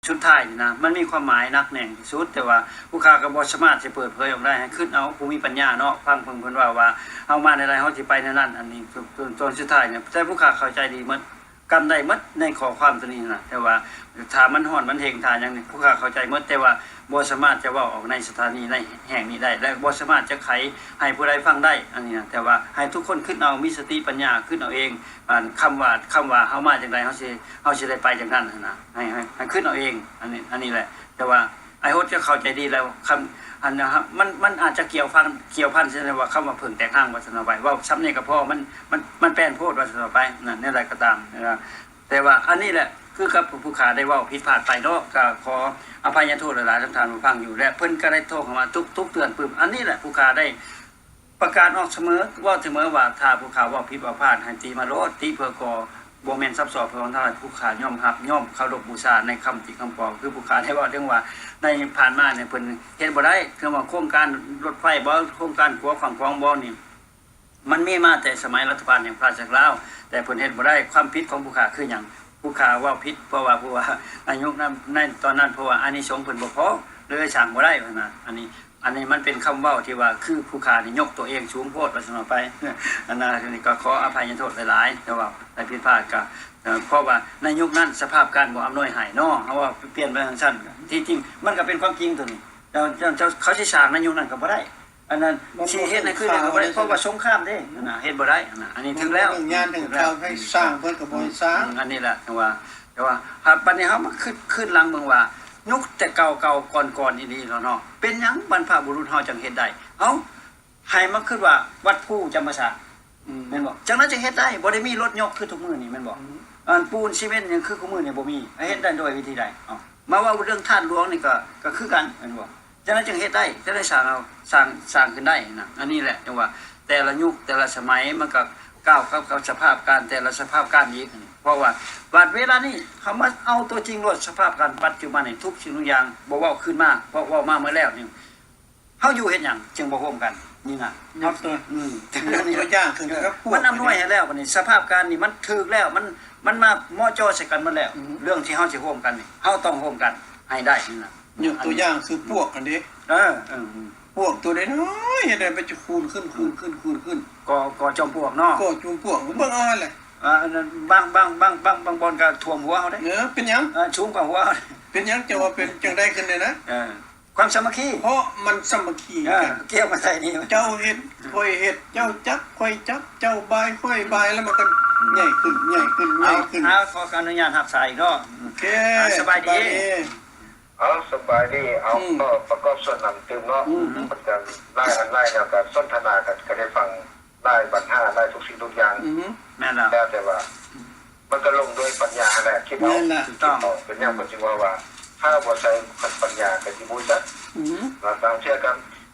ສຸດທ້າຍນີ້ນະ ມັນມີຄວາມໝາຍໜັກແໜ້ນທີ່ສຸດ, ແຕ່ວ່າຜູ້ຂ້າກໍບໍ່ສາມາດຊິເປີດເຜີຍອອກໄດ້. ໃຫ້ຄິດເອົາຜູ້ມີປັນຍາເນາະ, ຟັງເພິ່ນ ເພິ່ນເວົ້າວ່າ ເຮົາມາແນວໃດ ເຮົາຊິໄປແນວນັ້ນ. ອັນນີ້ ຕອນ ຕອນ ຕອນສຸດທ້າຍນີ້ ແຕ່ຜູ້ຂ້າເຂົ້າໃຈດີໝົດ, ກຳໄດ້ໝົດໃນຂໍ້ຄວາມຕົວນີ້ນະ, ແຕ່ວ່າຖ້າມັນຮ້ອນ ມັນເຮັງ ຖ້າຫຍັງນີ້ ຜູ້ຂ້າເຂົ້າໃຈໝົດ, ແຕ່ວ່າບໍ່ສາມາດຈະເວົ້າອອກໃນສະຖານີໃນແຫ່ງນີ້ໄດ້ ແລະ ບໍ່ສາມາດຈະໄຂໃຫ້ຜູ້ໃດຟັງໄດ້ ອັນນີ້ນະ. ແຕ່ວ່າໃຫ້ທຸກຄົນຄິດເອົາ, ມີສະຕິປັນຍາ ຄິດເອົາເອງ. ອັນຄຳວ່າ ຄຳວ່າເຮົາມາຈັ່ງໃດ ເຮົາຊິ ເຮົາຊິໄດ້ໄປຈັ່ງນັ້ນຫັ້ນນະ. ໃຫ້ ໃຫ້ ໃຫ້ຄິດເອົາເອງ. ອັນນີ້ ອັນນີ້ແຫຼະ. ແຕ່ວ່າອ້າຍໂຮດຈະເຂົ້າໃຈດີແລ້ວ ຄຳ ອັນນະ ມັນ ມັນອາດຈະກ່ຽວພັນ ກ່ຽວພັນ ເຊັ່ນວ່າຄຳວ່າເຜິ້ງແຕກຮັງ ວ່າຊັ້ນເອົາໄປ ເວົ້າຊ່ຳນີ້ກໍພໍ ມັນ ມັນ ມັນແປນໂພດ ວ່າຊັ້ນເອົາໄປ. ນັ້ນ ແນວໃດກໍຕາມ ແຕ່ວ່າອັນນີ້ແຫຼະ ຄືກັບຜູ້ຂ້າໄດ້ເວົ້າຜິດພາດໄປເນາະ ກໍຂໍອະໄພຍະໂທດຫຼາຍໆ ນຳທ່ານຜູ້ຟັງຢູ່ ແລະ ເພິ່ນກໍໄດ້ໂທເຂົ້າມາຕຸກ ຕຸກເຕືອນປຶ້ມ. ອັນນີ້ແຫຼະ ຜູ້ຂ້າໄດ້ ປະກາດອອກສະເໝີ ເວົ້າສະເໝີວ່າ ຖ້າຜູ້ຂ້າເວົ້າຜິດເວົ້າພາດ ໃຫ້ຕິມາໂລດ, ຕິເພື່ອກໍ່ ບໍ່ແມ່ນຊັບຊ້ອນເພື່ອຂອງທ່ານ. ຜູ້ຂ້າຍອມຮັບ ຍອມເຄົາລົບບູຊາໃນຄຳຕິຄຳປ້ອງ ຄືຜູ້ຂ້າໄດ້ເວົ້າເຖິງວ່າ ໃນຜ່ານມານີ້ເພິ່ນເຮັດບໍ່ໄດ້. ຄືວ່າໂຄງການລົດໄຟບໍ ໂຄງການຂົວຂ້າມຂອງບໍນີ້ ມັນມີມາແຕ່ສະໄໝລັດຖະບານແຫ່ງພະລາຊະອານາຈັກລາວ, ແຕ່ເພິ່ນເຮັດບໍ່ໄດ້. ຄວາມຜິດຂອງຜູ້ຂ້າຄືຫຍັງ? ຜູ້ຂ້າເວົ້າຜິດ ເພາະວ່າ ເພາະວ່າອາຍຸນຳ ໃນຕອນນັ້ນ ເພາະວ່າອານິສົງເພິ່ນບໍ່ພໍ ເລີຍສ້າງບໍ່ໄດ້ຫັ້ນນະ. ອັນນີ້ ອັນນີ້ມັນເປັນຄຳເວົ້າທີ່ວ່າ ຄືຜູ້ຂ້ານີ້ຍົກຕົວເອງສູງໂພດ ວ່າຊັ້ນເອົາໄປ. ອັນນັ້ນ ອັນນີ້ກໍຂໍອະໄພຍະໂທດຫຼາຍໆ ແຕ່ວ່າໄດ້ຜິດພາດກໍ ເອີ ເພາະວ່າໃນຍຸກນັ້ນສະພາບການບໍ່ອຳນວຍໃຫ້ເນາະ. ເຮົາວ່າປ່ຽນໄປຈັ່ງຊັ້ນ ທີ່ຈິງມັນກໍເປັນຄວາມຈິງຕົວນີ້. ເຈົ້າ ເຈົ້າ ເຈົ້າ ເຂົາຊິສ້າງໃນຍຸກນັ້ນກໍບໍ່ໄດ້. ອັນນັ້ນ ມັນ ຊິເຮັດໃຫ້ຄືເດີມກໍບໍ່ໄດ້ ບໍ່ ເພາະວ່າສົງຄາມເດ້. ອັນນັ້ນ ເຮັດບໍ່ໄດ້. ອັນນັ້ນ ອັນນີ້ຖືກແລ້ວ ມັນບໍ່ເຖິງຍາມເຖິງຄາວໃຫ້ສ້າງ ເພິ່ນກໍບໍ່ໃຫ້ສ້າງ. ອືມ ອັນນີ້ແຫຼະ ຈັ່ງວ່າ ແຕ່ວ່າ ຫາກບັດນີ້ເຮົາມາຄິດຄືນຫຼັງເບິ່ງວ່າ ຍຸກແຕ່ເກົ່າໆ ກ່ອນໆ ອີ່ຫຼີແລ້ວເນາະ ເປັນຫຍັງບັນພະບຸລຸດເຮົາຈັ່ງເຮັດໄດ້? ເອົ້າ ໃຫ້ມາຄິດວ່າວັດພູຈຳປາສັກ ອືມ ແມ່ນບໍ່? ຈັ່ງນັ້ນຈຶ່ງເຮັດໄດ້ ບໍ່ໄດ້ມີລົດຍົກຄືທຸກມື້ນີ້ແມ່ນບໍ່? ອືມ ອັນປູນຊີເມັນຫຍັງຄືຄູ່ມື້ນີ້ບໍ່ມີ ເຮັດໄດ້ໂດຍວິທີໃດ? ເອົ້າ ມາເວົ້າເລື່ອງທາດຫຼວງນີ້ກໍ ກໍຄືກັນແມ່ນບໍ່? ຈັ່ງນັ້ນຈຶ່ງເຮັດໄດ້ ຈັ່ງໄດ້ສ້າງເອົາ ສ້າງ ສ້າງຂຶ້ນໄດ້ນະ. ອັນນີ້ແຫຼະ ຈັ່ງວ່າແຕ່ລະຍຸກແຕ່ລະສະໄໝ ມັນກໍກ້າວກັບ ກັບສະພາບການ ແຕ່ລະສະພາບການອີກ. ເພາະວ່າບັດເວລານີ້ເຮົາມາເອົາຕົວຈິງໂລດ ສະພາບການປັດຈຸບັນນີ້ ທຸກສິ່ງທຸກຢ່າງ ບໍ່ເວົ້າຄືນມາ ເພາະເວົ້າມາໝົດແລ້ວນີ້ ເຮົາຢູ່ເຮັດຫຍັງຈຶ່ງບໍ່ຮ່ວມກັນ? ນີ້ນະ ຍົກຕົວ ອືມ ຍົກຕົວຢ່າງຄືກັບພວກ ມັນອຳນວຍໃຫ້ແລ້ວ. ບັດນີ້ສະພາບການນີ້ມັນຖືກແລ້ວ ມັນ ມັນມາເໝາະເຈາະໃສ່ກັນໝົດແລ້ວ. ອືມ ເລື່ອງທີ່ເຮົາຊິຮ່ວມກັນນີ້ ເຮົາຕ້ອງຮ່ວມກັນໃຫ້ໄດ້. ນີ້ນະ ຍົກຕົວຢ່າງຄືພວກຫັ້ນເດ້. ເອີ ເອີ ພວກຕົວນ້ອຍໆ ເຮັດໃຫ້ໄປຈະຄູນຂຶ້ນ ຄູນຂຶ້ນ ຄູນຂຶ້ນ ກໍ ກໍຈອມປວກເນາະ ກໍຈອມປວກ ເບິ່ງເອົາຫັ້ນແຫຼະ. ອ່າ ອັນນັ້ນ ບາງ ບາງ ບາງ ບາງ ບາງບ່ອນກໍຖ້ວມຫົວເຮົາເດ້. ເອີ ເປັນຫຍັງ? ອ່າ ສູງກວ່າຫົວ. ເປັນຫຍັງ? ເຈົ້າວ່າເປັນຈັ່ງໃດຂຶ້ນແດ່ນະ? ເອີ ຄວາມສາມັກຄີ ເພາະມັນສາມັກຄີກັນ ເອີ ກ່ຽວມາໃສ່ນີ້ ເຈົ້າເຮັດ ຂ້ອຍເຮັດ ເຈົ້າຈັບ ຂ້ອຍຈັບ ເຈົ້າບາຍ ຂ້ອຍບາຍ ແລ້ວມັນກໍໃຫຍ່ຂຶ້ນ ໃຫຍ່ຂຶ້ນ ໃຫຍ່ຂຶ້ນ. ເອົາ ຂໍອະນຸຍາດຮັບສາຍອີກເນາະ. ໂອເຄ ອ່າ ສະບາຍດີ ສະບາຍດີ. ເອົາ ສະບາຍດີ. ເອົາ ອືມ ກໍປະກອບສ່ວນນຳຕື່ມເນາະ. ອືມ ມັນກໍຫຼາຍອັນຫຼາຍແນວ ກໍສົນທະນາກັນ ກໍໄດ້ຟັງຫຼາຍບັນຫາ ຫຼາຍທຸກສິ່ງທຸກຢ່າງ. ອືມ ແມ່ນແລ້ວ ແຕ່ ແຕ່ວ່າ ມັນກໍລົງດ້ວຍປັນຍາຫັ້ນແຫຼະ ຄິດເອົາ. ແມ່ນລະ ຖືກຕ້ອງ. ເປັນຫຍັງເພິ່ນຈຶ່ງເວົ້າວ່າ ຖ້າບໍ່ໃຊ້ປັນຍາກໍຊິບໍ່ຮູ້ຈັກ. ອືມ ບາງເທື່ອກໍ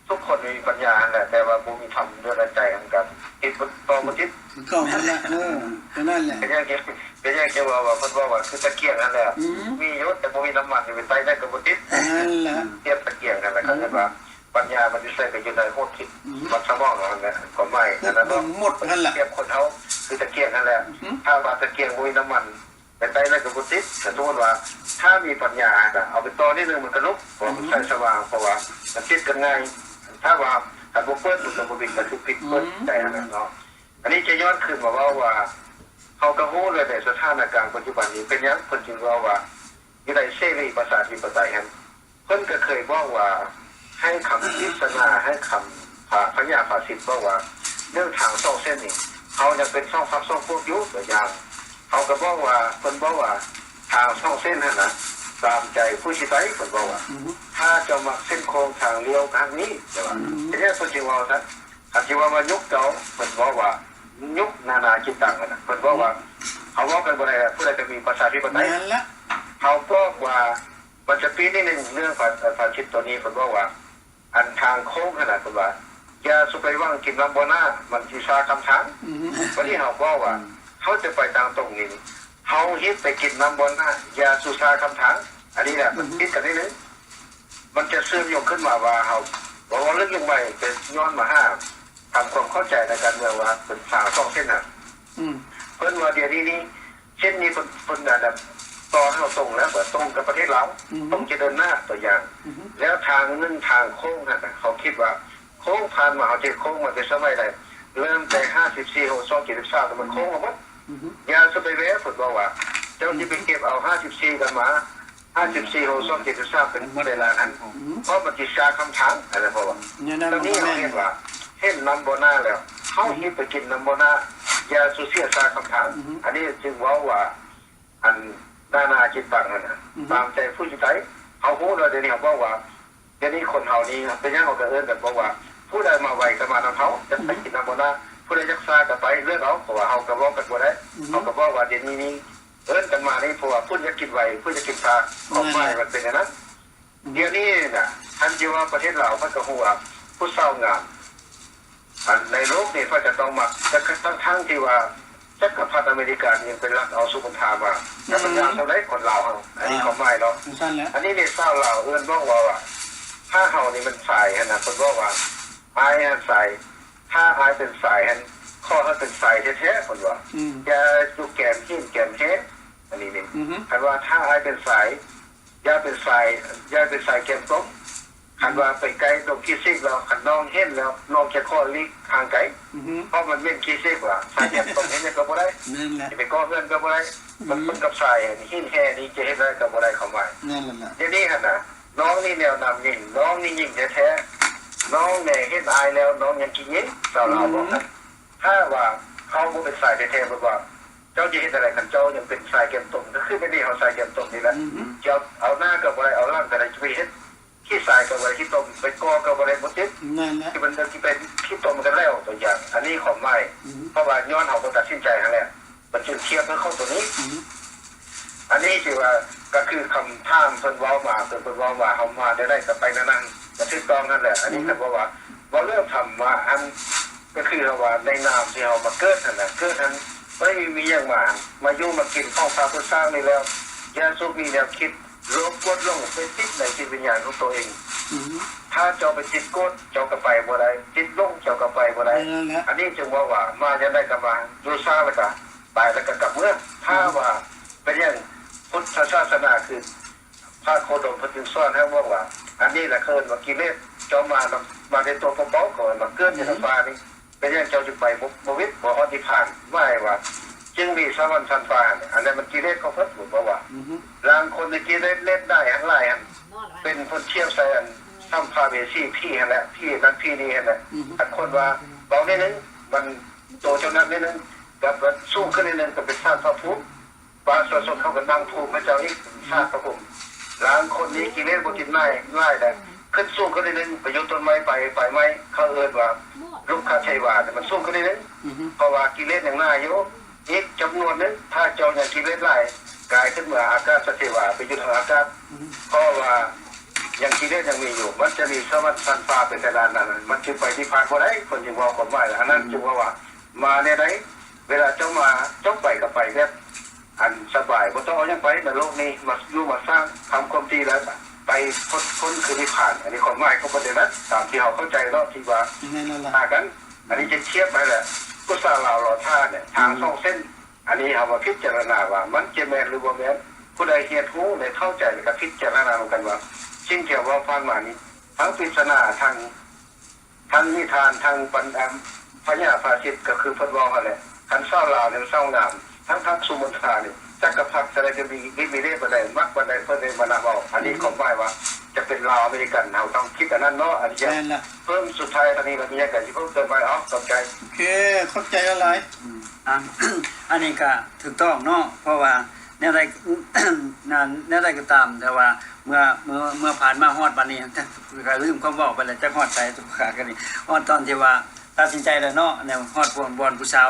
ທຸກຄົນມີປັນຍາຫັ້ນແຫຼະ ແຕ່ວ່າບໍ່ມີທຳດ້ວຍໃນໃຈຫັ້ນກໍຕິດບໍ່ ຕໍ່ບໍ່ຕິດ. ຖືກຕ້ອງຫັ້ນແຫຼະ. ເອີ ກໍນັ້ນແຫຼະ. ເປັນຫຍັງ ເປັນຫຍັງຈຶ່ງເວົ້າວ່າ ເພິ່ນເວົ້າວ່າຄືຕະກຽງຫັ້ນແຫຼະ. ອືມ ມີຢູ່ ແຕ່ບໍ່ມີນ້ຳມັນ ໄປໃສ່ໄດ້ກໍບໍ່ຕິດ. ນັ້ນແຫຼະ ປຽບຕະກຽງຫັ້ນແຫຼະ. ເຂົາເອີ້ນວ່າ ປັນຍາມັນຢູ່ໃສ ກໍຢູ່ໃນຫົວຄິດ ອືມ ມັນສະໝອງເຮົາຫັ້ນແຫຼະ. ຄວາມໝາຍ ເອີ ອັນນັ້ນເນາະ ມັນໝົດຫັ້ນແຫຼະ. ປຽບຄົນເຮົາຄືຕະກຽງຫັ້ນແຫຼະ. ອືມ ຖ້າວ່າຕະກຽງບໍ່ມີນ້ຳມັນ ໄປໃສ່ແລ້ວກໍບໍ່ຕິດ. ສົມມຸດວ່າ ຖ້າມີປັນຍານະ ເອົາໄປຕໍ່ນິດໜຶ່ງ ມັນກໍລຸກ ເພາະວ່າມັນ ອືມ ໃຊ້ສະຫວ່າງ ເພາະວ່າມັນຕິດກັນງ່າຍ. ຖ້າວ່າ ຖ້າບໍ່ເປີດ ມັນກໍບໍ່ບິດ ກໍຄືປິດເປີດ ອືມ ໃຈຫັ້ນແຫຼະເນາະ. ອັນນີ້ຈະຍ້ອນຄືນມາເວົ້າວ່າ ເຮົາກໍຮູ້ແລ້ວ ໃນສະຖານະການປັດຈຸບັນນີ້ ເປັນຫຍັງເພິ່ນຈຶ່ງເວົ້າວ່າ ຢູ່ໃນເສລີປະຊາທິປະໄຕຫັ້ນ ເພິ່ນກໍເຄີຍບອກວ່າ ໃຫ້ຄຳພິຈາລະນາ ໃຫ້ຄຳ ພະ ພະຍາຟາຊິດບອກວ່າ ເລື່ອງທາງສອງເສັ້ນນີ້ ເຮົາຍັງເປັນສອງພັກສອງພວກຢູ່. ຕົວຢ່າງ ເຮົາກໍບອກວ່າ ເພິ່ນບອກວ່າ ທາງສອງເສັ້ນຫັ້ນນະ ຕາມໃຈຜູ້ຊິໄປ ເພິ່ນບອກວ່າ ອືມ ຖ້າເຈົ້າມັກເສັ້ນໂຄ້ງທາງລ້ຽວກໍຮັກນີ້ ແຕ່ວ່າ ອືມ ເຮັດໃຫ້ເພິ່ນຊິເວົ້າຊັ້ນ. ຄັນຊິເວົ້າວ່າຍຸກເກົ່າ ເພິ່ນບອກວ່າຍຸກນານາຈິດຕັງຫັ້ນນະ ເພິ່ນບອກວ່າ ອືມ ເຮົາເວົ້າກັນບໍ່ໄດ້ ຜູ້ໃດກໍມີປະຊາທິປະໄຕ. ແມ່ນລະ ເຮົາບອກວ່າ ມັນຈະປີນີ້ໜຶ່ງເລື່ອງ ພາ ພາຊິດໂຕນີ້ ເພິ່ນບອກວ່າ ອັນທາງໂຄ້ງຫັ້ນນະ ເພິ່ນວ່າ ຢ່າສູ່ໄປຫວັງກິນນ້ຳບໍ່ໜ້າ ມັນຊິຊາຄຳທາງ. ອືມ ບັດນີ້ເຮົາບອກວ່າ ອືມ ເຮົາຈະໄປທາງຕົງນີ້ ເຮົາຮີບໄປກິນນ້ຳບໍ່ໜ້າ ຢ່າສູ່ຊາຄຳທາງ. ອັນນີ້ແຫຼະ ອືມ ມັນຕິດກັນນິດໜຶ່ງ ມັນຈະເຊື່ອມໂຍງຂຶ້ນມາວ່າ ເຮົາເວົ້າເລື່ອງຍຸກໃໝ່ ຈະຍ້ອນມາຫາທຳຄວາມເຂົ້າໃຈໃນການເມືອງວ່າເປັນທາງສອງເສັ້ນນະ. ອືມ ເພິ່ນວ່າດຽວນີ້ນີ້ ເສັ້ນນີ້ເພິ່ນ ເພິ່ນ ອັນ ອັນ ຕໍ່ເຮົາຕົງແລ້ວ ຕົງກັບປະເທດລາວ ອືຮຶ ຕົງຈະເດີນໜ້າ ຕົວຢ່າງ ອືຮຶ ແລ້ວທາງໜຶ່ງທາງໂຄ້ງຫັ້ນນະ ເຂົາຄິດວ່າໂຄ້ງຜ່ານມາ ເຮົາຈະໂຄ້ງມາແຕ່ສະໄໝໃດ ເລີ່ມແຕ່ຫ້າສິບສີ່ຫົກສອງເຈັດສິບສາມ ມັນໂຄ້ງມາໝົດ ອືຮຶ ຢ່າສຸໄປແວະ ເພິ່ນບອກວ່າ ເຈົ້າຈະໄປເກັບເອົາຫ້າສິບສີ່ກັນມາ ຫ້າສິບສີ່ຫົກສອງເຈັດສິບສາມ ເປັນເວລາຫັ້ນ ອືຮຶ ເພາະມັນຊິຊາຄຳທາງ ອັນນັ້ນເພາະວ່າ ແນວນັ້ນ ຕອນນີ້ເຮົາເຫັນວ່າ ເຫັນນ້ຳບໍ່ໜ້າແລ້ວ ເຮົາ ອືຮຶ ຮີບໄປກິນນ້ຳບໍ່ໜ້າ ຢ່າສູ່ເສຍຊາຄຳທາງ ອືຮຶ ອັນນີ້ຈຶ່ງເວົ້າວ່າ ອັນນານາຈິດຕັງຫັ້ນນະ ອືຮຶ ຕາມໃຈຜູ້ຢູ່ໃຕ້ ເຮົາຮູ້ແລ້ວ ດຽວນີ້ເຮົາບອກວ່າ ດຽວນີ້ຄົນເຮົານີ້ ເປັນຫຍັງເຮົາກໍເອີ້ນກັນ ບອກວ່າ ຜູ້ໃດມາໄວກໍມານຳເຮົາ ຢາກໄປ ອືຮຶ ກິນນ້ຳບໍ່ໜ້າ ຜູ້ໃດຢາກຊາກໍໄປ ເລືອກເອົາ ເພາະວ່າເຮົາກໍເວົ້າກັນບໍ່ໄດ້ ອືຮຶ ເຮົາກໍບອກວ່າ ດຽວນີ້ນີ້ ເອີ້ນກັນມານີ້ ເພາະວ່າຜູ້ຢາກກິນໄວ ຜູ້ຢາກກິນຊາ ຄວາມໝາຍມັນເປັນແນວນັ້ນ ອືຮຶ ດຽວນີ້ນະ ຄັນຊິວ່າປະເທດລາວ ເພິ່ນກໍຮູ້ວ່າຜູ້ສາວງາມ ອັນໃນໂລກນີ້ເພິ່ນຈະຕ້ອງມັກ ແຕ່ທັງໆທີ່ວ່າຈັກກະພັດອາເມລິການີ້ຍັງໄປລັກເອົາສຸມົນທາມາ ແລ້ວມັນງາມສ່ຳໃດຄົນລາວເຮົາ ອັນນີ້ຄວາມໝາຍເນາະ ອັນນີ້ນີ້ສາວລາວເອີ້ນບອກວ່າ ຖ້າເຮົານີ້ມັນຊາຍຫັ້ນນະ ເພິ່ນບອກວ່າ ອ້າຍຫັ້ນຊາຍ ຖ້າອ້າຍເປັນຊາຍຫັ້ນ ຂໍໃຫ້ເປັນຊາຍແທ້ໆ ເພິ່ນວ່າ ຢ່າຢູ່ແກມຫີນແກມແຮ່ ອັນນີ້ນີ້ ຄັນວ່າຖ້າອ້າຍເປັນຊາຍ ຢ່າເປັນຊາຍ ຢ່າເປັນຊາຍແກ້ມຕົ້ມ ຄັນວ່າໄປໃກ້ດົງຂີ້ເສກແລ້ວ ຄັນນ້ອງເຫັນແລ້ວ ນ້ອງຈະຂໍຫຼີກຫ່າງໄກ ເພາະມັນເໝັນຂີ້ເສກວ່າ ຊາຍແກ້ມຕົ້ມເຮັດຫຍັງກໍບໍ່ໄດ້ ຈະໄປກໍ່ເຮືອນກໍບໍ່ໄດ້ ມັນຄົນກັບຊາຍ ຫີນແຮ່ນີ້ຈະເຮັດຫຍັງກໍບໍ່ໄດ້ ຄວາມໝາຍ ດຽວນີ້ຫັ້ນນະ ນ້ອງນີ້ແນວນຳຍິງ ນ້ອງນີ້ຍິງແທ້ໆ ນ້ອງແນເຫັນອ້າຍແລ້ວ ນ້ອງຍັງກິນຍິງ ສາວລາວບອກ ຖ້າວ່າເຮົາບໍ່ເປັນຊາຍແທ້ໆ ເພິ່ນວ່າ ເຈົ້າຈະເຮັດແນວໃດ ຄັນເຈົ້າຍັງເປັນຊາຍແກ້ມຕົ້ມ ກໍຄືດຽວນີ້ເຮົາຊາຍແກ້ມຕົ້ມນີ້ແຫຼະ ຈະເອົາໜ້າກໍບໍ່ໄດ້ ເອົາຫຼັງກໍໄດ້ ຈະໄປເຮັດຂີ້ຊາຍກໍບໍ່ໄດ້ ຂີ້ຕົມໄປກໍ່ກໍບໍ່ໄດ້ ບໍ່ຕິດ ທີ່ມັນຊິໄປຂີ້ຕົມກັນແລ້ວ ຕົວຢ່າງ ອັນນີ້ຄວາມໝາຍ ເພາະວ່າຍ້ອນເຮົາບໍ່ຕັດສິນໃຈຫັ້ນແຫຼະ ມັນຈຶ່ງທຽບໃຫ້ເຂົ້າຕົວນີ້ ອັນນີ້ຖືວ່າກໍຄືຄຳຖາມເພິ່ນເວົ້າມາ ເພິ່ນເວົ້າມາ ເຮົາມາແນວໃດກໍໄປແນວນັ້ນ ກໍຖືກຕ້ອງຫັ້ນແຫຼະ ອັນນີ້ກໍເວົ້າວ່າ ເວົ້າເລື່ອງທຳມະຫັ້ນ ກໍຄືເຮົາວ່າໃນນາມທີ່ເຮົາມາເກີດຫັ້ນນະ ເກີດຫັ້ນບໍ່ໄດ້ມີຫຍັງມາ ມາຢູ່ມາກິນຂອງພະພຸດທະເຈົ້ານີ້ແລ້ວ ຢ່າສຸມີແນວຄິດໂລບໂກດຫຼົງໄປຕິດໃນຈິດວິນຍານຂອງໂຕເອງ ຖ້າເຈົ້າໄປຕິດໂກດ ເຈົ້າກໍໄປບໍ່ໄດ້ ຕິດຫຼົງ ເຈົ້າກໍໄປບໍ່ໄດ້ ອັນນີ້ຈຶ່ງເວົ້າວ່າ ມາຈັ່ງໃດກໍມາ ຢູ່ຊ້າແລ້ວກໍຕາຍແລ້ວກໍກັບເມືອ ຖ້າວ່າເປັນຫຍັງ ພຸດທະສາສະໜາຄື ພະໂຄດົມເພິ່ນຈຶ່ງສອນໃຫ້ບອກວ່າ ອັນນີ້ແຫຼະເອີ້ນວ່າກິເລດ ເຈົ້າມານຳ ມາໃນຕົວເປົ່າໆ ເຂົາເອີ້ນວ່າເກີດຢູ່ໃນຟ້ານີ້ ເປັນຫຍັງເຈົ້າຈຶ່ງໄປບໍ່ ບໍ່ວິດ ບໍ່ຮອດນິບພານ ໝາຍວ່າຈຶ່ງມີສະຫວັນຊັ້ນຟ້າ ອັນນັ້ນມັນກິເລດເຂົາເພິ່ນ ເພິ່ນບອກວ່າ ລາງຄົນນີ້ກິເລດເລດໄດ້ຫັ້ນຫຼາຍຫັ້ນ ເປັນເພິ່ນທຽບໃສ່ອັນ ສຳພະເວສີ ຜີຫັ້ນແຫຼະ ຜີນັ້ນຜີນີ້ຫັ້ນແຫຼະ ຄັນຄົນວ່າເບົາໜ້ອຍໜຶ່ງ ມັນໂຕເຈົ້ານັ້ນໜ້ອຍໜຶ່ງ ກັບສູງຂຶ້ນໜ້ອຍໜຶ່ງ ກໍເປັນສານພະພູມ ປະຊາຊົນເຂົາກໍນັ່ງພູມເຂົາເຈົ້າອີກ ສານພະພູມ ລາງຄົນນີ້ກິເລດບໍ່ກິນໜ້າຍ ຫຼາຍໃດ ຂຶ້ນສູງຂຶ້ນໜ້ອຍໜຶ່ງ ໄປຢູ່ຕົ້ນໄມ້ ໄປ ໄຟໄໝ້ ເຂົາເອີ້ນວ່າລຸກຄະເທວາ ແຕ່ມັນສູງຂຶ້ນໜ້ອຍໜຶ່ງ ເພາະວ່າກິເລດຍັງໜ້າຢູ່ ອີກຈຳນວນໜຶ່ງ ຖ້າເຈົ້າຍັງກິເລດຫຼາຍ ກາຍຂຶ້ນເມືອອາກາດສະເທວາ ໄປຢູ່ທາງອາກາດ ເພາະວ່າຍັງກິເລດຍັງມີຢູ່ ມັນຈະມີສະຫວັນຊັ້ນຟ້າເປັນຂະໜາດນັ້ນ ມັນຈຶ່ງໄປນິບພານບໍ່ໄດ້ ເພິ່ນຈຶ່ງເວົ້າຄວາມໝາຍ ອັນນັ້ນຈຶ່ງເວົ້າວ່າ ມາແນວໃດ ເວລາເຈົ້າມາ ເຈົ້າໄປກໍໄປແບບ ອັນສະບາຍ ບໍ່ຕ້ອງເອົາຫຍັງໄປ ມາໂລກນີ້ ມາຢູ່ມາສ້າງ ທຳຄວາມດີແລ້ວ ໄປພົດພົ້ນຄືນິບພານ ອັນນີ້ຄວາມໝາຍຂອງເພິ່ນເດນະ ຕາມທີ່ເຮົາເຂົ້າໃຈເນາະ ທີ່ວ່າ ແມ່ນແລ້ວລະ ຫາກັນ ອັນນີ້ຈະທຽບໃຫ້ແຫຼະ ພວກຊາວລາວລໍຖ້ານີ້ ທາງສອງເສັ້ນ ອັນນີ້ເຮົາມາພິຈາລະນາວ່າ ມັນຈະແມ່ນຫຼືບໍ່ແມ່ນ ຜູ້ໃດຮຽນຮູ້ ແລະ ເຂົ້າໃຈ ແລ້ວກໍພິຈາລະນານຳກັນວ່າ ສິ່ງທີ່ເຮົາເວົ້າຜ່ານມານີ້ ທັງປິດສະໜາ ທັງ ທັງນິທານ ທັງບັນດາພະຍາພາສິດ ກໍຄືເພິ່ນເວົ້າຫັ້ນແຫຼະ ຄັນສາວລາວນີ້ມັນສາວງາມ ທັງທັກສຸມົນທານີ້ ຈັກກະພັດຈະໄດ້ມີລິດມີເດດປານໃດ ມັກປານໃດ ເພິ່ນໄດ້ມານຳເອົາ ອັນນີ້ຄວາມໝາຍວ່າຈະເປັນລາວອາເມລິກັນ ເຮົາຕ້ອງຄິດອັນນັ້ນເນາະ ອັນນີ້ ແມ່ນລະ ເພີ່ມສຸດທ້າຍອັນນີ້ ມັນມີຫຍັງກໍຊິເພີ່ມເຕີມໄວ້ ເອົາ ຂອບໃຈ ໂອເຄ ຂອບໃຈຫຼາຍໆ ອືມ ອັນ ອັນນີ້ກໍຖືກຕ້ອງເນາະ ເພາະວ່າ ແນວໃດ ແນວໃດກໍຕາມ ແຕ່ວ່າເມື່ອ ເມື່ອ ເມື່ອຜ່ານມາຮອດບັດນີ້ ກໍລືມຄວາມເວົ້າໄປແລ້ວ ຈັກຮອດໃສ ທຸກຂາກັນນີ້ ຮອດຕອນທີ່ວ່າຕັດສິນໃຈແລ້ວເນາະ ແນວຮອດບ່ອນ ບ່ອນຜູ້ສາວ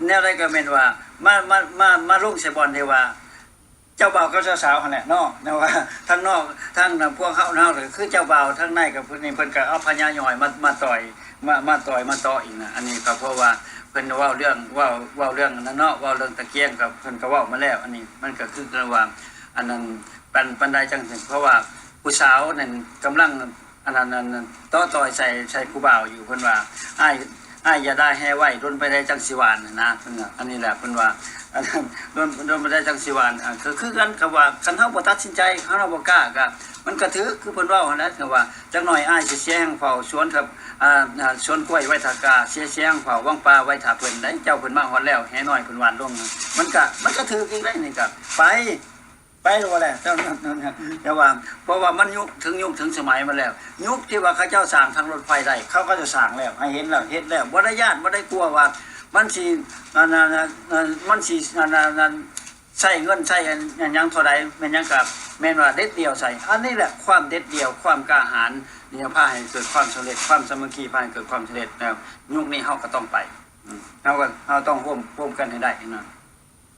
ແນວໃດກໍແມ່ນວ່າ ມາ ມາ ມາ ມາລົງໃສ່ບ່ອນທີ່ວ່າ ເຈົ້າບ່າວກັບເຈົ້າສາວຫັ້ນແຫຼະເນາະ ແນວວ່າທາງນອກ ທາງພວກເຮົາເນາະ ກໍຄືເຈົ້າບ່າວ ທາງໃນກໍເພິ່ນນີ້ ເພິ່ນກໍເອົາພະຍາຍ່ອຍມາ ມາຕ່ອຍ ມາ ມາຕ່ອຍ ມາເຕາະອີກນະ ອັນນີ້ກໍເພາະວ່າເພິ່ນເວົ້າເລື່ອງ ເວົ້າ ເວົ້າເລື່ອງນັ້ນເນາະ ເວົ້າເລື່ອງຕະກຽງ ກໍເພິ່ນກໍເວົ້າມາແລ້ວ ອັນນີ້ມັນກໍຄືກັນວ່າ ອັນນັ້ນ ປານ ປານໃດຈັ່ງ ເພາະວ່າຜູ້ສາວນັ້ນກຳລັງ ອັນນັ້ນ ອັນນັ້ນ ເຕາະຕ່ອຍໃສ່ ໃສ່ຜູ້ບ່າວຢູ່ ເພິ່ນວ່າ ອ້າຍ ອ້າຍຢ່າດ່າແຮ່ໄວ້ ດົນປານໃດຈັ່ງຊິຫວານ ຫັ້ນນະ ເພິ່ນວ່າ ອັນນີ້ແຫຼະ ເພິ່ນວ່າ ອັນນັ້ນ ໂດນ ໂດນບໍ່ໄດ້ຈັງຊິວ່າ ອັນ ຄື ຄືກັນກັບວ່າ ຄັນເຮົາບໍ່ຕັດສິນໃຈ ຄັນເຮົາບໍ່ກ້າ ກໍ ມັນກໍຖືກ ຄືເພິ່ນເວົ້າຫັ້ນແຫຼະ ຄືວ່າ ຈັກໜ້ອຍອ້າຍຊິເສຍແຮງເຝົ້າສວນກັບ ອ່າ ອ່າ ສວນກ້ວຍໄວ້ຖ້າກ້າ ເສຍ ເສຍແຮງເຝົ້າວັງປ່າໄວ້ຖ້າເພິ່ນໃດ ເຈົ້າເພິ່ນມາຮອດແລ້ວ ແຮ່ນ້ອຍເພິ່ນຫວ່ານລົງ ມັນກໍ ມັນກໍຖືກອີກໄດ໋ນີ້ ກໍໄປ ໄປແລ້ວແຫຼະ ເຈົ້ານັ້ນ ແຕ່ ແຕ່ວ່າ ເພາະວ່າມັນຍຸກ ເຖິງຍຸກເຖິງສະໄໝມາແລ້ວ ຍຸກທີ່ວ່າເຂົາເຈົ້າສ້າງທາງລົດໄຟໄດ້ ເຂົາກໍຈະສ້າງແລ້ວ ໃຫ້ເຫັນແລ້ວ ເຮັດແລ້ວ ບໍ່ໄດ້ຢ້ານ ບໍ່ໄດ້ກົວວ່າມັນຊິ ອັນນັ້ນ ອັນ ມັນຊິ ອັນນັ້ນ ອັນ ໃຊ້ເງິນໃຊ້ອັນຫຍັງເທົ່າໃດ ແມ່ນຫຍັງກໍແມ່ນວ່າເດັດດ່ຽວໃສ່ ອັນນີ້ແຫຼະຄວາມເດັດດ່ຽວ ຄວາມກ້າຫານ ນີ້ພາໃຫ້ເກີດຄວາມສຳເລັດ ຄວາມສາມັກຄີພາໃຫ້ເກີດຄວາມສຳເລັດ ແລ້ວຍຸກນີ້ເຮົາກໍຕ້ອງໄປ ອືມ ເຮົາກໍ ເຮົາຕ້ອງຮ່ວມ ຮ່ວມກັນໃຫ້ໄດ້ນະ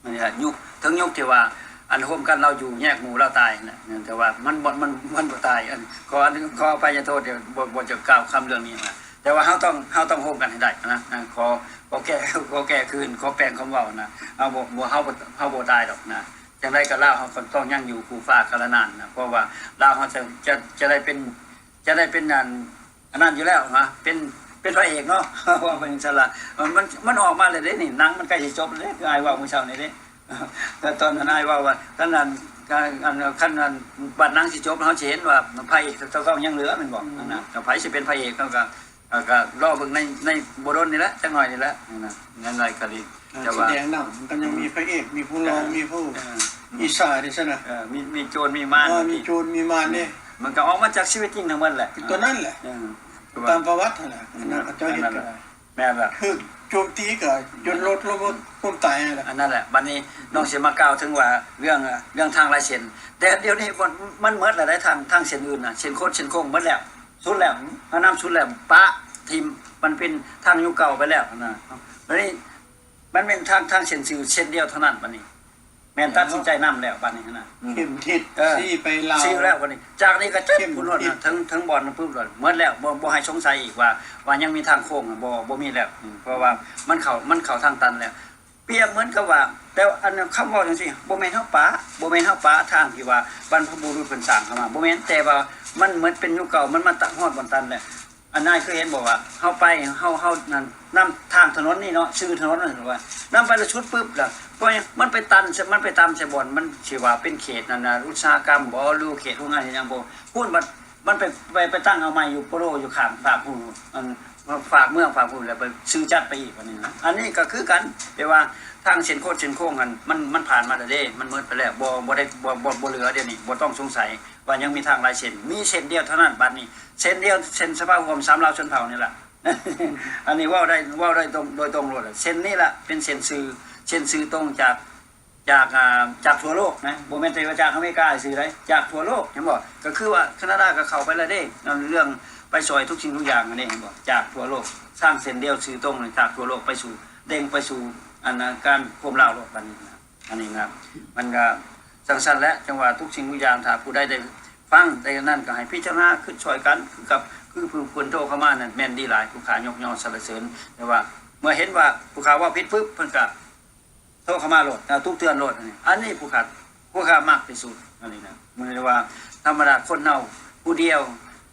ອັນນີ້ແຫຼະ ຍຸກ ເຖິງຍຸກທີ່ວ່າ ອັນ ຮ່ວມກັນລາວຢູ່ ແຍກໝູ່ລາວຕາຍຫັ້ນແຫຼະ ແຕ່ວ່າມັນບໍ່ ມັນ ມັນບໍ່ຕາຍ ອັນ ຂໍ ຂໍອະໄພຍະໂທດ ບໍ່ ບໍ່ຈະກ່າວຄຳເລື່ອງນີ້ນະ ແຕ່ວ່າເຮົາຕ້ອງ ເຮົາຕ້ອງຮ່ວມກັນໃຫ້ໄດ້ນະ ນະ ຂໍ ຂໍແກ້ ຂໍແກ້ຄືນ ຂໍແປງຄຳເວົ້ານະ ເຮົາບໍ່ ບໍ່ ເຮົາບໍ່ ເຮົາບໍ່ຕາຍດອກນະ ຈັ່ງໃດກໍລາວເຮົາກໍຕ້ອງຍັງຢູ່ຄູ່ຟ້າກາລະນານນະ ເພາະວ່າລາວເຮົາຈະ ຈະ ຈະໄດ້ເປັນ ຈະໄດ້ເປັນອັນ ອັນນັ້ນຢູ່ແລ້ວນະ ເປັນ ເປັນພະເອກເນາະ ເວົ້າໄປຈັ່ງຊັ້ນລະ ມັນ ມັນ ມັນອອກມາແລ້ວເດ້ນີ້ ໜັງມັນໃກ້ຊິຈົບແລ້ວເດ້ ຄືອ້າຍເວົ້າມື້ເຊົ້ານີ້ເດ້ ແຕ່ຕອນນັ້ນອ້າຍເວົ້າວ່າ ຄັນອັນ ຄັນອັນ ບັດໜັງຊິຈົບ ເຮົາຊິເຫັນວ່າພະເອກເກົ່າໆຍັງເຫຼືອແມ່ນບໍ່ ອືມ ອັນນັ້ນ ແລ້ວໃຜຊິເປັນພະເອກ ເຮົາກໍ ກໍລໍເບິ່ງໃນ ໃນບໍ່ດົນນີ້ແຫຼະ ຈັກໜ້ອຍນີ້ແຫຼະ ນັ້ນ ນັ້ນໄດ້ກໍດີ ອ່າ ແຕ່ວ່າ ຊິແດງນຳ ມັນກໍຍັງມີພະເອກ ມີຜູ້ລອງ ເອີ ມີຜູ້ ເອີ ອີສາເດ້ຊັ້ນນະ ເອີ ມີ ມີໂຈນ ມີມານ ເອີ ມີໂຈນ ມີມານເດ້ ມັນກໍອອກມາຈາກຊີວິດຈິງທັງໝົດແຫຼະ ຕົວນັ້ນແຫຼະ ເອີ ຕາມປະຫວັດຫັ້ນແຫຼະ ອັນນັ້ນເຂົາເຈົ້າເຮັດກໍໄດ້ ແມ່ນລະ ຖືກໂຈມຕີກໍຈົນລົດລົງ ລົ້ມຕາຍຫັ້ນແຫຼະ ອັນນັ້ນແຫຼະ ບັດນີ້ນ້ອງຊິມາກ່າວເຖິງວ່າເລື່ອງ ເລື່ອງທາງລາຍເຊັນ ແຕ່ດຽວນີ້ມັນ ມັນໝົດແລ້ວເດ້ ທາງ ທາງເສັ້ນອື່ນນະ ເສັ້ນຄົດເສັ້ນໂຄ້ງໝົດແລ້ວ ສຸດແລ້ວ ເຮົານຳສຸດແລ້ວ ປະຖິ້ມ ມັນເປັນທາງຍຸກເກົ່າໄປແລ້ວນະ ບັດນີ້ ມັນແມ່ນທາງ ທາງເສັ້ນຊື່ເສັ້ນດຽວເທົ່ານັ້ນ ບັດນີ້ ແມ່ນຕັດສິນໃຈນຳແລ້ວ ບັດນີ້ຫັ້ນນະ ອືມ ເຂັມທິດ ເອີ ຊີ້ໄປລາວ ຊີ້ແລ້ວ ບັດນີ້ ຈາກນີ້ກໍຈັບ ເຂັມທິດ ພຸ້ນໂລດນະ ເຖິງ ເຖິງບ່ອນປຶບໂລດ ໝົດແລ້ວ ບໍ່ ບໍ່ໃຫ້ສົງໄສອີກວ່າ ວ່າຍັງມີທາງໂຄ້ງ ບໍ່ ບໍ່ມີແລ້ວ ອືມ ເພາະວ່າມັນເຂົ້າ ມັນເຂົ້າທາງຕັນແລ້ວ ປຽບເໝືອນກັບວ່າ ແຕ່ອັນຄຳເວົ້າຈັ່ງຊີ້ ບໍ່ແມ່ນເຮົາປະ ບໍ່ແມ່ນເຮົາປະທາງທີ່ວ່າບັນພະບຸລຸດເພິ່ນສ້າງເຂົ້າມາ ບໍ່ແມ່ນ ແຕ່ວ່າມັນເໝືອນເປັນຍຸກເກົ່າ ມັນມາຕັດຮອດບ່ອນຕັນແລ້ວ ອັນນາຍເຄີຍເຫັນບໍ່ວ່າ ເຮົາໄປ ເຮົາ ເຮົານັ້ນ ນຳທາງຖະໜົນນີ້ເນາະ ຊື່ຖະໜົນນັ້ນວ່າ ນຳໄປແລ້ວສຸດປຶບລະ ເພາະຫຍັງ ມັນໄປຕັນ ມັນໄປຕຳໃສ່ບ່ອນ ມັນຊິວ່າເປັນເຂດນັ້ນນະ ອຸດສາຫະກຳບໍ ຫຼືເຂດໂຮງງານເຮັດຫຍັງບໍ ພຸ້ນບັດ ມັນໄປ ໄປ ໄປຕັ້ງເອົາໃໝ່ຢູ່ໂປໂລ ຢູ່ຂ້າງຟາກຜູ້ ອັນ ຟາກເມືອງ ຟາກຜູ້ ແລ້ວໄປຊື່ຈັດໄປອີກ ອັນນີ້ນະ ອັນນີ້ກໍຄືກັນ ແຕ່ວ່າທາງເສັ້ນໂຄດເສັ້ນໂຄ້ງຫັ້ນ ມັນ ມັນຜ່ານມາແລ້ວເດ້ ມັນໝົດໄປແລ້ວ ບໍ່ ບໍ່ໄດ້ ບໍ່ ບໍ່ ບໍ່ເຫຼືອດຽວນີ້ ບໍ່ຕ້ອງສົງໄສວ່າຍັງມີທາງຫຼາຍເສັ້ນ ມີເສັ້ນດຽວເທົ່ານັ້ນ ບັດນີ້ ເສັ້ນດຽວ ເສັ້ນສະພາຮ່ວມສາມລາວຊົນເຜົ່ານີ້ລະ ອັນນີ້ເວົ້າໄດ້ ເວົ້າໄດ້ຕຣົງ ໂດຍຕຣົງໂລດ ເສັ້ນນີ້ລະເປັນເສັ້ນຊື່ ເສັ້ນຊື່ຕົງຈາກ ຈາກ ອ່າ ຈາກທົ່ວໂລກນະ ບໍ່ແມ່ນແຕ່ວ່າຈາກອາເມລິກາຊື່ໃດ ຈາກທົ່ວໂລກ ເຫັນບໍ່? ກໍຄືວ່າຄານາດາກໍເຂົ້າໄປແລ້ວເດ້ ເລື່ອງໄປຊ່ອຍທຸກສິ່ງທຸກຢ່າງຫັ້ນເດ້ ເຫັນບໍ່? ຈາກທົ່ວໂລກ ສ້າງເສັ້ນດຽວຊື່ຕົງຈາກທົ່ວໂລກໄປສູ່ ເດັ່ງໄປສູ່ ອັນ ການໂຄມລາວໂລດ ບັດນີ້ນະ ອັນນີ້ນະ ມັນກໍຈັ່ງຊັ້ນແຫຼະ ຈັ່ງວ່າທຸກສິ່ງທຸກຢ່າງ ຖ້າຜູ້ໃດໄດ້ຟັງໄດ້ນັ້ນ ກໍໃຫ້ພິຈາລະນາຄິດຊ່ອຍກັນ ຄືກັບ ຄືຜູ້ເພິ່ນໂທເຂົ້າມານັ້ນ ແມ່ນດີຫຼາຍ ຜູ້ຂ້າຍົກຍໍສັນລະເສີນ ແຕ່ວ່າເມື່ອເຫັນວ່າຜູ້ຂ້າເວົ້າຜິດປຶບ ເພິ່ນກໍ ໂທເຂົ້າມາໂລດ ເອົາ ຕຸກເຕືອນໂລດ ອັນນີ້ ອັນນີ້ຜູ້ຂ້າ ຜູ້ຂ້າມັກທີ່ສຸດ ອັນນີ້ນະ ມັນເລີຍວ່າ ທຳມະດາຄົນເຮົາຜູ້ດຽວ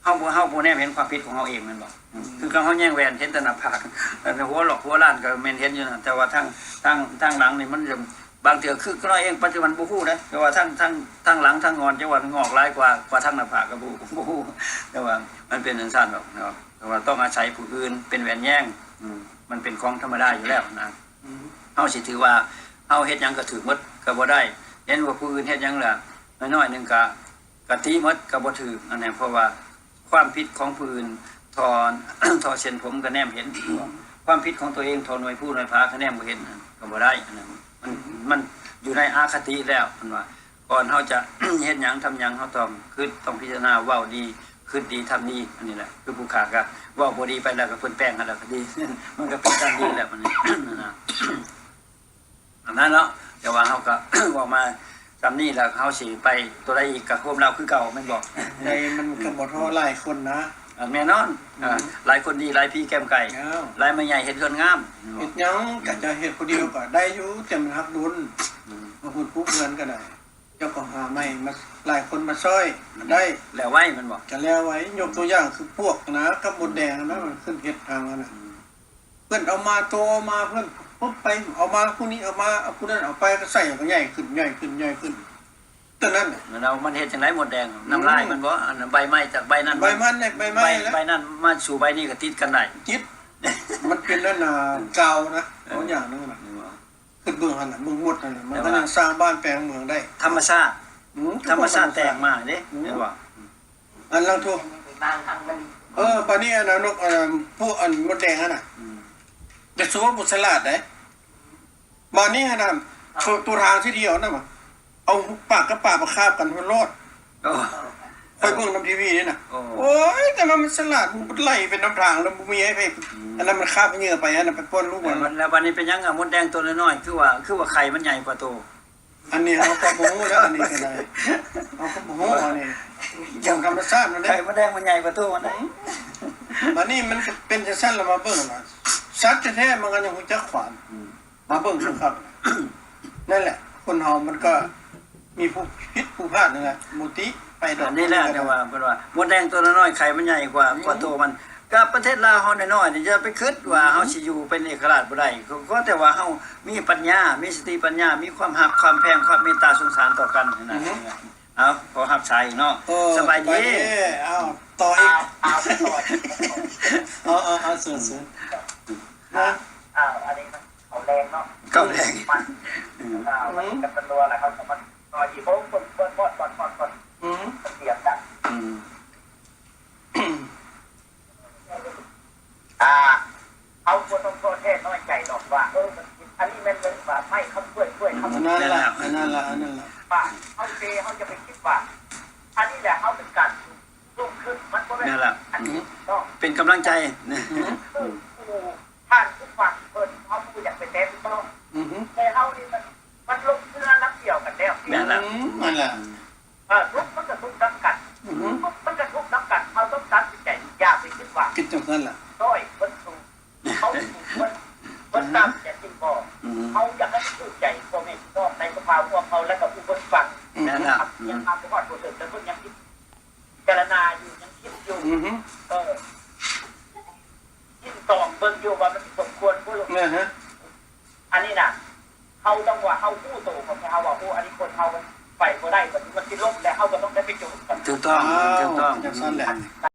ເຮົາບໍ່ ເຮົາບໍ່ແນມເຫັນຄວາມຜິດຂອງເຮົາເອງແມ່ນບໍ່? ອືມ ຄືກັບເຮົາແຍງແວ່ນເຫັນແຕ່ໜ້າຜາກ ອັນຫົວຫຼອກຫົວລ້ານກໍແມ່ນເຫັນຢູ່ນະ ແຕ່ວ່າທາງ ທາງ ທາງຫຼັງນີ້ມັນຈະ ບາງເທື່ອຄືນ້ອຍເອງປັດຈຸບັນບໍ່ຮູ້ເດ້ ແຕ່ວ່າທາງ ທາງ ທາງຫຼັງທາງງອນ ຈະວ່າງອກຫຼາຍກວ່າ ກວ່າທາງໜ້າຜາກກໍບໍ່ ບໍ່ຮູ້ ແຕ່ວ່າມັນເປັນຈັ່ງຊັ້ນດອກເນາະ ແຕ່ວ່າຕ້ອງອາໄສຜູ້ອື່ນເປັນແວ່ນແຍງ ອືມ ມັນເປັນຂອງທຳມະດາຢູ່ແລ້ວນະ. ອືມ ເຮົາຊິຖືວ່າເຮົາເຮັດຫຍັງກໍຖືກໝົດກໍບໍ່ໄດ້ ເຫັນວ່າຜູ້ອື່ນເຮັດຫຍັງລະນ້ອຍໆໜຶ່ງກໍ ກໍຕິໝົດກໍບໍ່ຖືກ ອັນນັ້ນ ເພາະວ່າຄວາມຜິດຂອງຜູ້ອື່ນ ທໍ່ ທໍ່ເສັ້ນຜົມກໍແນມເຫັນ ຄວາມຜິດຂອງຕົວເອງ ທໍ່ໜ່ວຍພູໜ່ວຍຜາກໍແນມບໍ່ເຫັນ ກໍບໍ່ໄດ້ ອັນນັ້ນ ມັນ ມັນຢູ່ໃນອະຄະຕິແລ້ວ ເພິ່ນວ່າ ກ່ອນເຮົາຈະເຮັດຫຍັງທຳຫຍັງ ເຮົາຕ້ອງຄິດ ຕ້ອງພິຈາລະນາ ເວົ້າດີ ຄິດດີ ທຳດີ ອັນນີ້ແຫຼະ ຄືຜູ້ຂ້າກໍເວົ້າບໍ່ດີໄປແລ້ວ ກໍເພິ່ນແປງໃຫ້ແລ້ວກໍດີ ມັນກໍເປັນການດີແລ້ວ ອັນນີ້ນະ ອັນນັ້ນເນາະ ແຕ່ວ່າເຮົາກໍ ເວົ້າມາສ່ຳນີ້ແລ້ວ ເຮົາຊິໄປຕົວໃດອີກ ກໍໂຮມລາວຄືເກົ່າແມ່ນບໍ່? ໃນມັນກໍບໍ່ທໍ່ຫຼາຍຄົນນະ ອ່າ ແນ່ນອນ ອືມ ອ່າ ຫຼາຍຄົນດີຫຼາຍຜີແກ້ມໄກ່ ເອົ້າ ຫຼາຍແມ່ໃຫຍ່ເຮັດເຮືອນງາມ ເຮັດຫຍັງ ອືມ ກໍຈະເຮັດຜູ້ດຽວກໍໄດ້ຢູ່ ແຕ່ມັນຮັກດົນ ອືມ ມາພຸ້ນປຸກເຮືອນກໍໄດ້ ເຈົ້າກໍຫາໃໝ່ມາ ຫຼາຍຄົນມາຊ່ອຍກໍໄດ້ ແລ້ວໄວແມ່ນບໍ່? ກໍແລ້ວໄວ ຍົກຕົວຢ່າງຄືປວກນະ ກັບມົດແດງນະ ອືມ ມັນຂຶ້ນເຮັດທາງຫັ້ນນະ ອືມ ເພິ່ນເອົາມາ ໂຕເອົາມາ ເພິ່ນ ປຸບໄປ ເອົາມາຜູ້ນີ້ ເອົາມາ ເອົາຜູ້ນັ້ນ ເອົາໄປ ກໍໃສ່ ກໍໃຫຍ່ຂຶ້ນ ໃຫຍ່ຂຶ້ນ ໃຫຍ່ຂຶ້ນ ຕົວນັ້ນນະ. ແລ້ວມັນເຮັດຈັ່ງໃດ ມົດແດງ? ອືມ ນ້ຳລາຍມັນບໍ? ອັນໃບໄມ້ ຈາກໃບນັ້ນ ໃບມັນ ໃນໃບໄມ້ ໃບ ແລ້ວ ໃບນັ້ນມາສູ່ໃບນີ້ກໍຕິດກັນໄດ້ ຕິດ ມັນເປັນອັນນ່າ ກາວນະ ເອີ ເອົາຢ່າງໜຶ່ງນະ ແມ່ນບໍ່? ຄືເບິ່ງຫັ້ນນະ ເບິ່ງມົດຫັ້ນນະ ມັນກໍຍັງສ້າງບ້ານແປງເມືອງໄດ້ ທຳມະຊາດ ອືມ ທຳມະຊາດແຕກມາເດ້ ອືມ ແມ່ນບໍ່? ອັນລັງໂທ ເອີ ບາດນີ້ອັນນັ້ນ ນົກ ອັນນັ້ນ ພວກອັນມົດແດງຫັ້ນນະ ອືມ ຢ່າສູ່ວ່າບໍ່ສະຫຼາດໃດ໋ ບາດນີ້ຫັ້ນນະ ໂຕທາງຊິດຽວນະ ເອົາປາກກັບປາມາຄາບກັນໂລດ ໂອ້ ຂ້ອຍເບິ່ງນຳທີວີເດ້ນະ ໂອ້ ໂອ້ຍ ແຕ່ວ່າມັນສະຫຼາດ ມັນໄຫຼໄປນຳທາງ ແລ້ວບໍ່ມີໃຫ້ໃຜ ອືມ ອັນນັ້ນມັນຄາບເຫຍື່ອໄປ ອັນນັ້ນໄປປ້ອນລູກມັນ ແລ້ວບາດນີ້ເປັນຫຍັງ ອະ ມົດແດງໂຕນ້ອຍໆ ຄືວ່າ ຄືວ່າໄຂ່ມັນໃຫຍ່ກວ່າໂຕ? ອັນນີ້ເຮົາກໍບໍ່ຮູ້ແລ້ວ ອັນນີ້ກໍໄດ້ ເຮົາກໍບໍ່ຮູ້ ອັນນີ້ ເລື່ອງທຳມະຊາດມັນເດ້ ໄຂ່ມົດແດງມັນໃຫຍ່ກວ່າໂຕມັນເດ້ ອືມ ບາດນີ້ມັນກໍເປັນຈັ່ງຊັ້ນລະ ມາເບິ່ງວ່າ ສັດແທ້ໆ ມັນກໍຍັງຮູ້ຈັກຂວານ ອືມ ມາເບິ່ງຄັກໆ ນັ້ນແຫຼະ ຄົນເຮົາມັນກໍມີຜູ້ຜິດຜູ້ພາດນັ້ນແຫຼະ ບໍ່ຕິໃຜດອກ ອັນນີ້ແຫຼະ ແຕ່ວ່າເພິ່ນວ່າ ມົດແດງຕົວນ້ອຍໆ ໄຂ່ມັນໃຫຍ່ກວ່າ ອືມ ກວ່າໂຕມັນ ກັບປະເທດລາວເຮົານ້ອຍໆນີ້ ຢ່າໄປຄິດວ່າ ອືມ ເຮົາຊິຢູ່ເປັນເອກະລາດບໍ່ໄດ້ ຂໍແຕ່ວ່າເຮົາມີປັນຍາ ມີສະຕິປັນຍາ ມີຄວາມຮັກ ຄວາມແພງ ຄວາມເມດຕາສົງສານຕໍ່ກັນຫັ້ນນະ ອືມ ເອົາ ຂໍຮັບສາຍອີກເນາະ ເອີ ສະບາຍດີ ສະບາຍດີ ເອົາ ຕໍ່ອີກ ເອົາ ເອົາ ເອົາ ເຊີນ ເຊີນ ຮະ ເອົາ ອັນນີ້ມັນເຂົ້າແລງເນາະ ເຂົ້າແລງ ມັນ ອືມ ເອີ ມັນກັບຕົວລະ ເຮົາກໍມັນ ໜ້ອຍທີ່ບໍ່ຄົນ ຄົນ ຄົນ ຄົນ ຄົນ ອືມ ສຽງດັງ ອືມ ອ່າ ເຮົາບໍ່ຕ້ອງທໍ້ແທ້ນ້ອຍໃຈດອກວ່າ ເອີ ອັນນີ້ແມ່ນເລື່ອງວ່າໄມ້ຄຳຖ້ວຍ ຖ້ວຍຄຳ ອັນນັ້ນລະ ອັນນັ້ນລະ ອັນນັ້ນລະ ວ່າເຮົາເຊ ເຮົາຢ່າໄປຄິດວ່າ ອັນນີ້ແຫຼະ ເຮົາເປັນການ ລຸກຂຶ້ນ ມັນບໍ່ແມ່ນ ແມ່ນລະ ອັນນີ້ເນາະ ເປັນກຳລັງໃຈ ອືມ ຄືຜູ້ທ່ານຜູ້ຟັງເພິ່ນ ເຮົາບໍ່ຢາກໄປແຕະຕ້ອງ ອືຮຶ ແຕ່ເຮົານີ້ມັນ ມັນລົງເຮືອລຳດຽວກັນແລ້ວ ແມ່ນລະ ອືມ ນັ້ນລະ ເອີ ທຸກມັນກໍທຸກນຳກັນ ອືຮຶ ທຸກມັນກໍທຸກນຳກັນ ເຮົາຕ້ອງຕັດສິນໃຈ ຢ່າໄປຄິດວ່າ ຄິດຈັ່ງຊັ້ນລະ ນ້ອຍເພິ່ນສູງ ເຮົາສູງເພິ່ນ ເພິ່ນຕ່ຳ ອືຮຶ ຈັ່ງຊີ້ບໍ່ ອືຮຶ ເຮົາຢາກໃຫ້ຖືກໃຈພໍ່ແມ່ພີ່ນ້ອງໃນສະພາຮ່ວມເຮົາ ແລະກໍຜູ້ເບິ່ງຟັງ ແມ່ນລະ ຍັງມາບໍ່ຮອດບໍ່ເຖິງ ແຕ່ເພິ່ນຍັງຄິດ ພິຈາລະນາຢູ່ ຍັງຄິດຢູ່ ອືຮຶ ເອີ ຍິນຕອງເບິ່ງຢູ່ວ່າມັນສົມຄວນບໍ່ ອືຮຶ ອັນນີ້ນະ ເຮົາຕ້ອງວ່າເຮົາຮູ້ໂຕຂອງເຮົາວ່າ ໂອ້ ອັນນີ້ຄົນເຮົາມັນໄປບໍ່ໄດ້ ບັດນີ້ມັນຊິລົ້ມແລ້ວ ເຮົາກໍຕ້ອງໄດ້ໄປໂຈະກັນ ຖືກຕ້ອງ ອ້າວ ຖືກຕ້ອງ ຈັ່ງຊັ້ນແຫຼະ